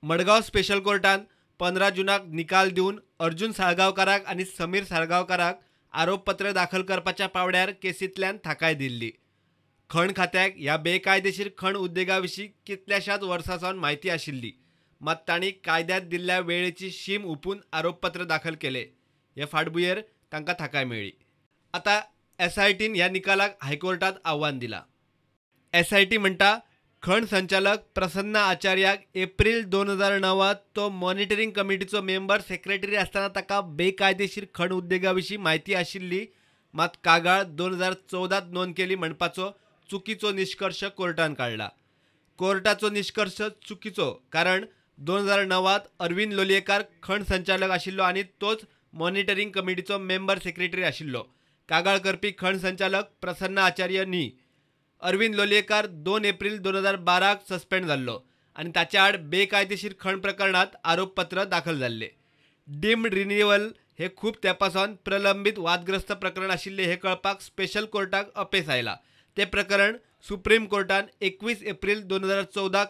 Madgaon special कोर्टान 15 जूनाक निकाल दिवन अर्जुन साळगांवकाराक आनी समीर साळगांवकाराक आरोपपत्र दाखल करपाच्या पावड्यार केसींतल्यान थाकाय दिल्ली. खण खात्याक ह्या बेकायदेशीर खण उद्देगा विशीं कितल्याशाच वर्सां सावन म्हायती आशिल्ली, मात तांणी कायद्यांत दिल्ल्या वेळेची शीम हुपून आरोपपत्र दाखल केले. हे फाटभुंयेर तांकां थाकाय मेळ्ळी. आतां एसआयटीन ह्या निकालाक हायकोर्टांत आव्हान दिलां. एसआयटी म्हणटा, खण संचालक प्रसन्न आचार्याक एप्रील 2009 तो मॉनिटरींग कमिटीचो मेंबर सेक्रेटरी आसतना ताका बेकायदेशीर खण उद्देगा विशीं म्हायती आशिल्ली, मात कागाळ 2014 नोंद केली म्हणपाचो चुकीचो निश्कर्श कोर्टान काडला. कोर्टाचो निश्कर्श चुकीचो, कारण 2009 अरविंद लोलयेकार खण संचालक आशिल्लो आनी तोच मॉनिटरींग कमिटीचो मेंबर सेक्रेटरी आशिल्लो. कागाळ करपी खण संचालक प्रसन्न आचार्य न्ही. अरविंद लोलयेकार 2 एप्रील 2012 सस्पेंड जाल्लो आनी ताच्या आड बेकायदेशीर खण प्रकरणांत आरोपपत्र दाखल जाल्ले. डीम्ड रिन्युअल हे खूब तेंपासावन प्रलंबीत वादग्रस्त प्रकरण आशिल्लें हें कळपाक स्पेशल कोर्टाक अपेस आयला. ते प्रकरण सुप्रीम कोर्टान 21 एप्रील 2014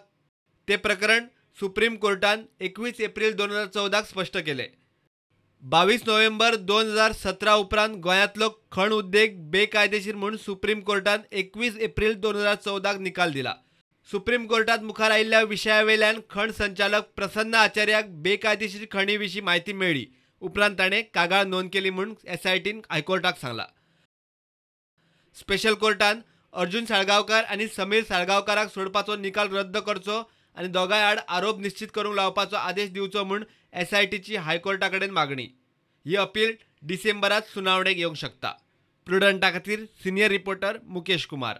ते प्रकरण सुप्रीम कोर्टान 21 एप्रील 2014 स्पश्ट केले. 22 नोव्हेंबर 2017 उपरांत गोंयांतलो खण उद्देग बेकायदेशीर म्हूण सुप्रीम कोर्टान 21 एप्रील 2014 निकाल दिला. सुप्रीम कोर्टात मुखार आयिल्ल्या विशयावेल्यान खण संचालक प्रसन्न आचार्याक बेकायदेशीर खणी विशीं म्हायती मेळ्ळी. उपरांत ताणें कागाळ नोंद केली म्हूण एसआयटीन हायकोर्टाक सांगला. स्पेशल कोर्टान अर्जुन साळगांवकार आनी समीर साळगांवकाराक सोडपाचो निकाल रद्द करचो आनी दोगांय आड आरोप निश्चित करूंक लावपाचो आदेश दिवचो म्हूण एसआयटीची हायकोर्टा कडेन मागणी. ही अपील डिसेंबरात सुनावणेक येवंक शकता. प्रुडंटा खातीर सिनियर रिपोर्टर मुकेश कुमार.